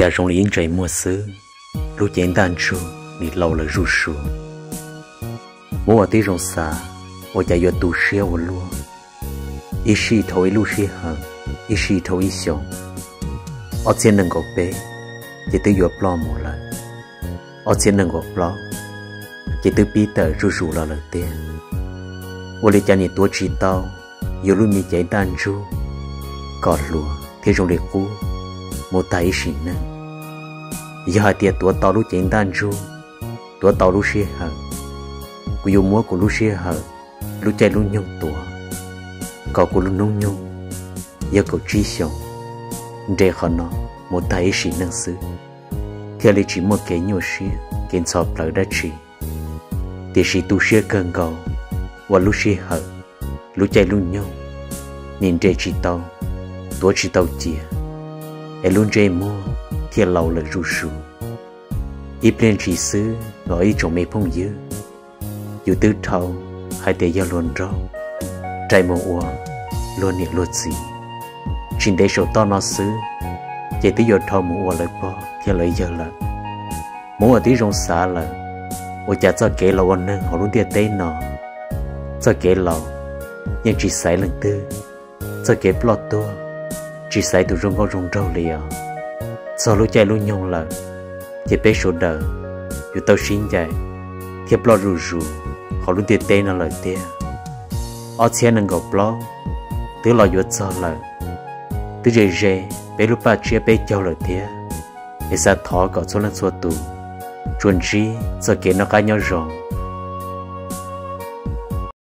Cas zoo li ib ntsais muag xwb, lub cev ntaj ntsug nim laus lawm zuj zus. Muab ua tib zoo xav, ua cas yuav tu siab ua luaj, ib sij dhau ib lub sij hawm, ib sij dhau ib xyoos. Ob txhiab nees nkaum peb ces twb yuav ploj mus lawm, ob txhiab nees nkaum plaub ces twb pib tawm zuj zus los lawm tiag. Ua li cas nim tuav tsis tau yus lub me cev ntaj ntsug kom hluas thiab zoo li qub mus tag ib sim neej. Yog hais tias tuav tau lub cev ntaj ntsug, tuav tau lub sij hawm, kuv yuav muab kuv lub sij hawm, lub caij lub nyoog tuav kom kuv lub hnub nyoog yog kaum tsib xyoos, nres qhov no mus tag ib sim neej xwb, thiaj li tsis muaj kev nyuaj siab kev ntxhov plawv dab tsi. Tiam sis tu siab kawg nkaus uas lub sij hawm, lub caij lub nyoog nim nres tsis tau, tuav tsis tau cia, es lub ntsej muag thiaj laus lawm zuj zus. Ib pliag ntshis xwb los ib tsoom me phooj ywg, yus twb dhau hais tias yog luag nraug rais mus ua luag niam luag txiv, tsis ntev saum toj no xwb ces twb yuav dhau mus ua lawv pog thiab lawv yawg lawm. Muab ua tib zoo xav lawm, ua cas txoj kev los ua neeg hauv lub ntiaj teb no, txoj kev laus yeej tsis xaiv leej twg, txoj kev ploj tuag tsis xaiv tus zoo nkauj zoo nraug li os. Txog lub caij lub nyoog lawm, ces peb sawv daws yuav tau sib ncaim thiab ploj zuj zus hauv lub ntiaj teb no lawm tiag. Ob txhiab nees nkaum plaub twb los yuav txog lawm, twb ze ze peb lub paj tsiab peb caug lawm thiab. Es xav thov kom txhua leej txhua tus tsuas ntsib txoj kev noj qab nyob zoo,